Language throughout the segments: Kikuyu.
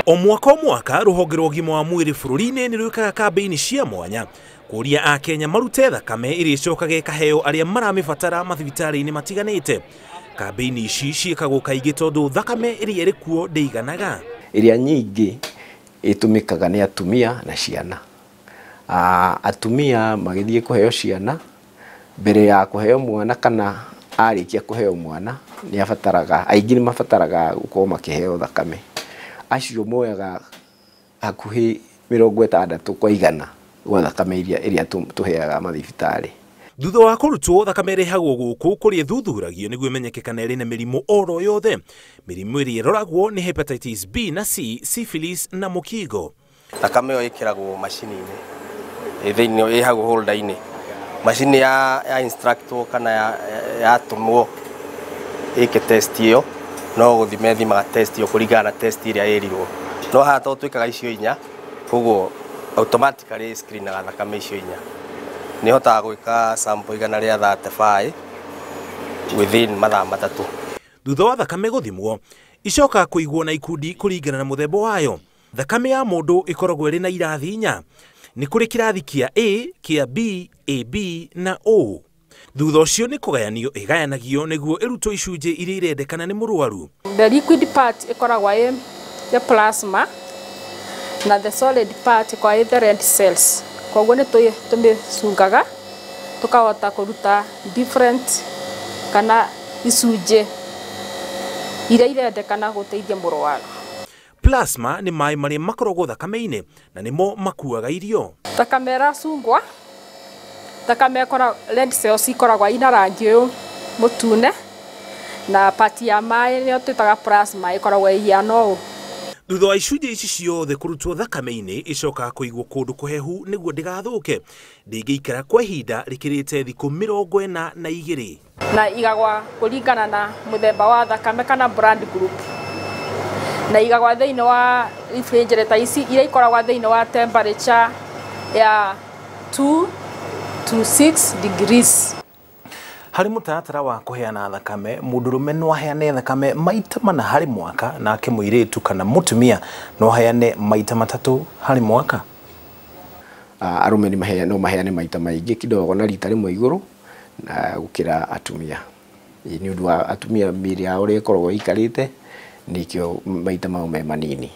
O mwaka o mwaka rũhonge rwa ũgima wa mwĩrĩ bũrũri-inĩ nĩ rwĩkaga kambĩini cia mwanya kũria akenya marute thakame ĩrĩa ĩcokaga ĩkaheo arĩa maramĩbatara mathibitarĩ-inĩ matiganĩte. Kambĩini ici ciĩkagwo kaingĩ tondũ thakame ĩrĩa ĩrĩ kuo ndĩiganaga. Ĩrĩa nyingĩ ĩtũmĩkaga nĩ atumia na ciana. Atumia magĩthiĩ kũheo ciana, mbere ya kũheo mwana kana arĩkia kũheo mwana nĩ abataraga, aingĩ nĩ mabataraga gũkorwo makĩheo thakame. Acio moyaga hakuhĩ 60 kwa igana gwa thakame ĩrĩa tũheaga mathibitarĩ. Thutha wa kũrutwo thakame ĩrehagwo gũkũ kũrĩa ĩthuthuragio nĩguo ĩmenyeke kana ĩrĩ na mĩrimũ oro yothe. Mĩrimũ ĩrĩa ĩroragwo nĩ hepatitis B na C, syphilis na mũkingo. Thakame ĩyo ĩkĩragwo macini-inĩ ĩ thĩinĩ, ĩhagwo holder-inĩ. Macini ya instructwo kana yatũmwo ĩke test ĩyo, no gũthima ĩthimaga test ĩyo kũringana na test ĩrĩa ĩrirwo. No haha tondũ twĩkaga icio inya, koguo automatically screenaga thakame icio inya. Nĩ ĩhotaga gwĩka sample 135 within mathaa 3. Thutha wa thakame gũthimwo, icokaga kũigwo na ikundi kũringana na mũthemba wayo. Thakame ya mũndũ ĩkoragwo ĩrĩ na irathi inya. Nĩ kũrĩ kĩrathi kĩa A, kĩa B, AB na O. Thutha ũcio nĩ kũgayanio ĩgayanagio nĩguo ĩrutwo icunjĩ iria irendekana nĩ mũrwaru. The liquid part ĩkoragwo ĩ the plasma na the solid part ĩkoragwo ĩ the red cells. Koguo nĩ tũmĩcungaga tũkahota kũruta different kana icunjĩ iria irendekana gũteithia mũrwaru. Plasma nĩ maĩ marĩa makoragwo thakame-inĩ na nĩmo makuaga irio. Thakame ĩracungwa, thakame red cells ikoragwo ina rangi ũyũ mũtune na part ya maĩ nĩyo twĩtaga plasma ĩkoragwo ĩhiana ũũ. Thutha wa icunjĩ ici ciothe kũrutwo thakame-inĩ, icokaga kũigwo kũndũ kũhehu nĩguo ndĩgathũke. Ndĩngĩikara kwa ihinda rĩkĩrĩte thikũ 42. Na igagwa kũringana na mũthemba wa thakame kana blood group. Na igagwa thĩinĩ wa refrigerator ici iria ikoragwo thĩinĩ wa temperature ya 2 to 6 degrees. Harĩ mũtaratara wa kũheana thakame, mũndũrũme no aheane thakame maita 4 harĩ mwaka, nake mũirĩtu kana mũtumia no aheane maita 3 harĩ mwaka. Arũme no maheane maita maingĩ kidogo na rita rĩmwe igũrũ na gũkĩra atumia. Nĩ ũndũ wa atumia mĩĩrĩ yao ũrĩa ĩkoragwo ĩikarĩte, nĩkĩo maita mau me manini.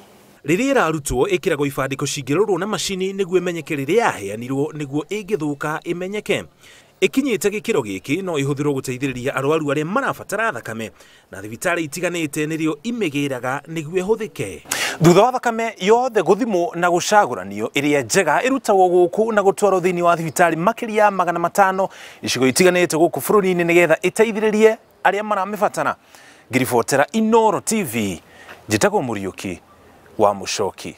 Rĩrĩa ĩrarutwo ĩkĩragwo ibandĩko cingĩrorwo na macini nĩguo ĩmenyeke rĩrĩa yaheanirwo nĩguo ĩngĩthũka ĩmenyeke. Ĩkinyĩte gĩkĩro gĩkĩ no ĩhũthĩrwo gũteithĩrĩria arwaru arĩa marabatara thakame na thibitarĩ itiganĩte nĩrĩo imĩgĩraga nĩguo ĩhũthĩke. Thutha wa thakame yothe gũthimwo na gũcagũranio, ĩrĩa njega ĩrutagwo gũkũ na gũtwarwo thĩinĩ wa thibitarĩ makĩria ya 500 icigo itiganĩte gũkũ bũrũri-inĩ nĩgetha ĩteithĩrĩrie arĩa maramĩbatara. Ngiribotera Inooro TV, njĩtagwo Mũriũki wa Mũcoki.